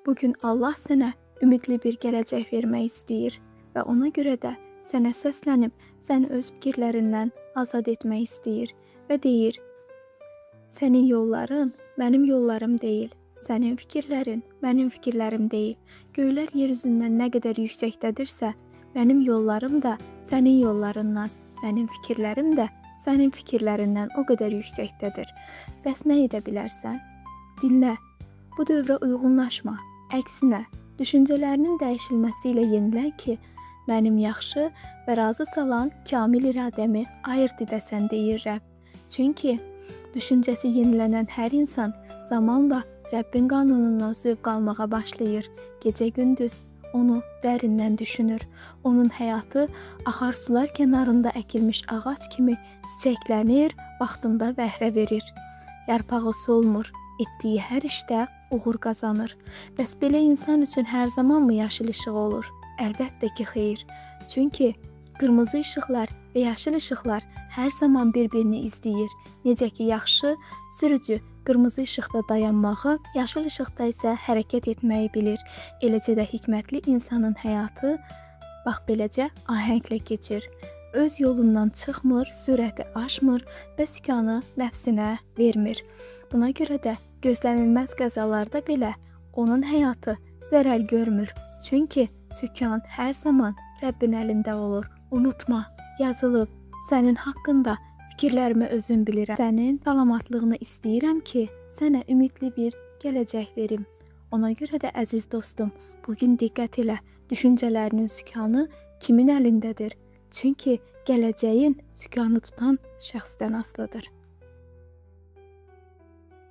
Bugün Allah sənə ümidli bir gələcək vermək istəyir və ona görə də sənə səslənib səni öz fikirlərindən azad etmək istəyir və deyir: Sənin yolların mənim yollarım deyil, sənin fikirlərin mənim fikirlərim deyil. Göylər yer üzündən nə qədər yüksəkdədirsə, mənim yollarım da sənin yollarından, mənim fikirlərim də sənin fikirlərindən o qədər yüksəkdədir. Bəs nə edə bilərsən? Dinlə. Bu dövrə uyğunlaşma. Əksinə, düşüncələrinin dəyişilməsi ilə yenilən ki, mənim yaxşı və razı salan kamil iradəmi ayırd edəsən, deyir Rəbb. Çünki düşüncəsi yenilənən hər insan zamanla Rəbbin qanunundan zövq almağa başlayır. Gecə-gündüz onu dərindən düşünür. Onun həyatı axar sular kənarında əkilmiş ağac kimi çiçəklənir, vaxtında bəhrə verir. Yarpağı solmur, etdiyi hər işdə uğur qazanır. Bəs belə insan üçün hər zaman mı yaşıl işıq olur? Əlbəttə ki, xeyr. Çünki qırmızı işıqlar və yaşıl işıqlar hər zaman bir-birini izləyir. Necə ki, yaxşı sürücü qırmızı işıqda dayanmağı, yaşıl işıqda isə hərəkət etməyi bilir. Eləcə də hikmətli insanın həyatı bax beləcə ahənglə keçir. Öz yolundan çıxmır, sürəti aşmır və sükanı nəfsinə vermir. Buna görə də gözlənilməz qəzalarda belə onun həyatı zərər görmür. Çünki sükan hər zaman Rəbbin əlində olur. Unutma, yazılıb, sənin haqqında fikirlərimi özüm bilirəm. Sənin salamatlığını istəyirəm ki, sənə ümidli bir gələcək verim. Ona görə də əziz dostum, bugün diqqət elə, düşüncələrinin sükanı kimin əlindədir? Çünki gələcəyin sükanı tutan şəxsdən asılıdır.